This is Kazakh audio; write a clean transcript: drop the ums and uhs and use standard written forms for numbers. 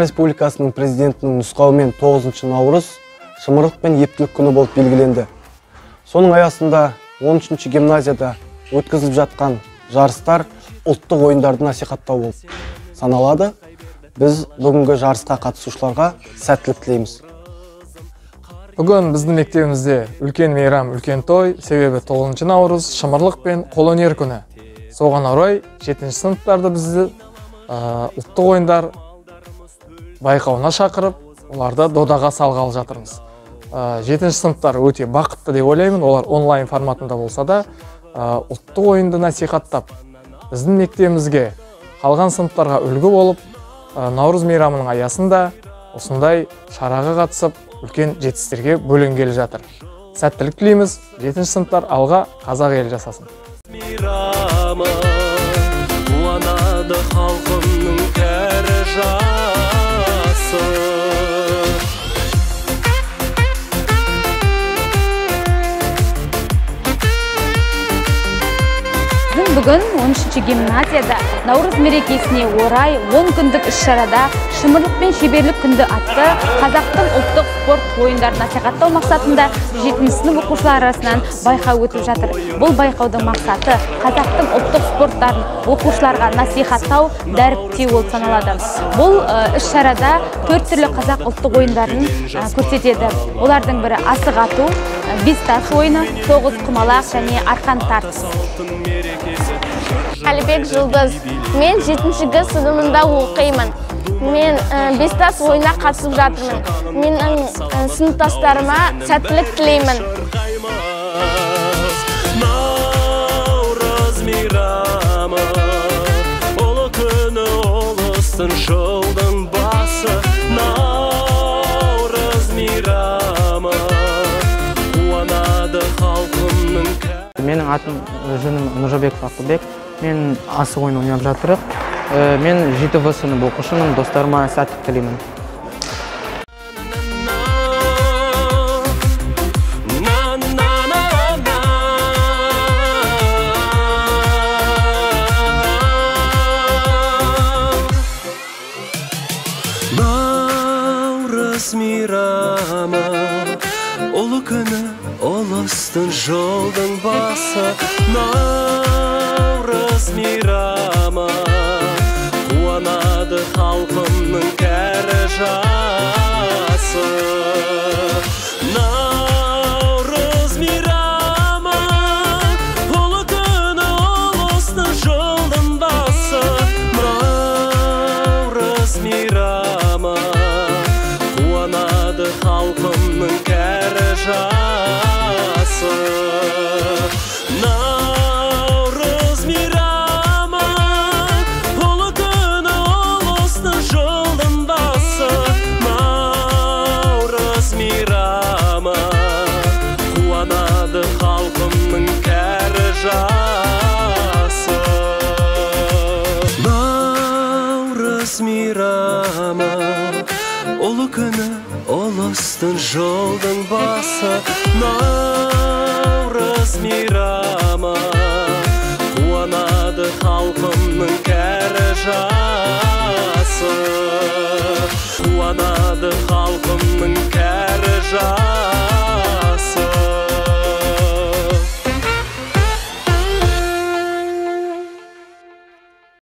Қазақстан Республикасының президентінің нұсқауымен 9 наурыз шымырлық пен ептілік күні болып белгіленді. Соның аясында 13-ші гимназияда өткізіліп жатқан жарыстар ұлттық ойындарды насихаттау болып саналады. Біз бүгінгі жарысқа қатысушыларға сәттілік тілейміз. Бүгін біздің мектебімізде үлкен мейрам, үлкен той, себебі 9 наурыз шымырлық пен қолөнер күні. Соған орай 7-ші сыныптарды бізді ұлттық ойындар байқауына шақырып, оларды додаға салғалы жатырмыз. 7-ші сыныптар өте бақытты деп ойлаймын, олар онлайн форматында болса да ұлттық ойынды насихаттап, біздің мектебімізге қалған сыныптарға үлгі болып, наурыз мейрамының аясында осындай шараға қатысып, үлкен жетістіктерге бөленгелі жатыр. Сәттілік тілейміз, 7-ші сыныптар алға, қазақ елі жасасын. Мейрамы қуанады халқымның кәрі жасы. Бүгін 13-ші гимназияда наурыз мерекесіне орай 10 күндік іс-шарада шымырлық пен шеберлік күнді атты қазақтың ұлттық спорт ойындарын насихаттау мақсатында 7-ші сынып оқушылары арасынан байқау өтіп жатыр. Бұл байқаудың мақсаты қазақтың ұлттық спорттарын оқушыларға насихаттау, дәріптеу болып саналады. Бұл іс-шарада 4 түрлі қазақ ұлттық ойындарын көрсетеді. Олардың бірі асық ату, бес тас ойыны, тоғыз құмалақ және арқан тартыс. Әлібек Жұлдыз. Мен 7-ші Г сыныбында оқимын. Мен бес тас ойынына қатысып жатырмын. Менің сыныптастарыма сәттілік тілеймін. Наурыз мейрамы, ұлы күні ұлыстың жылдың басы. Наурыз мейрамы, қуанады халқымның. Менің атым жөнім Нұржабеков Ақылбек. Мен асық ойын ойнап жатырық. Мен 7 В сынып оқушымын, достарыма сәттілік тілеймін. Наурыз мейрамы, ұлы күні ұлыстың жылдың басы. Наурыз мейрамы, қуанады халқымның кәрі жасы. Наурыз мейрамы, ұлы күні ұлыстың жылдың басы. Наурыз мейрамы, қуанады халқымның кәрі жасы. Наурыз мейрамы, ұлы күні ұлыстың жылдың басы. Наурыз мейрамы, қуанады халқымның кәрі жасы. Наурыз мейрамы, ұлы күні ұлыстың жылдың басы. Наурыз мейрамы, қуанады халқымның кәрі жасы. Қуанады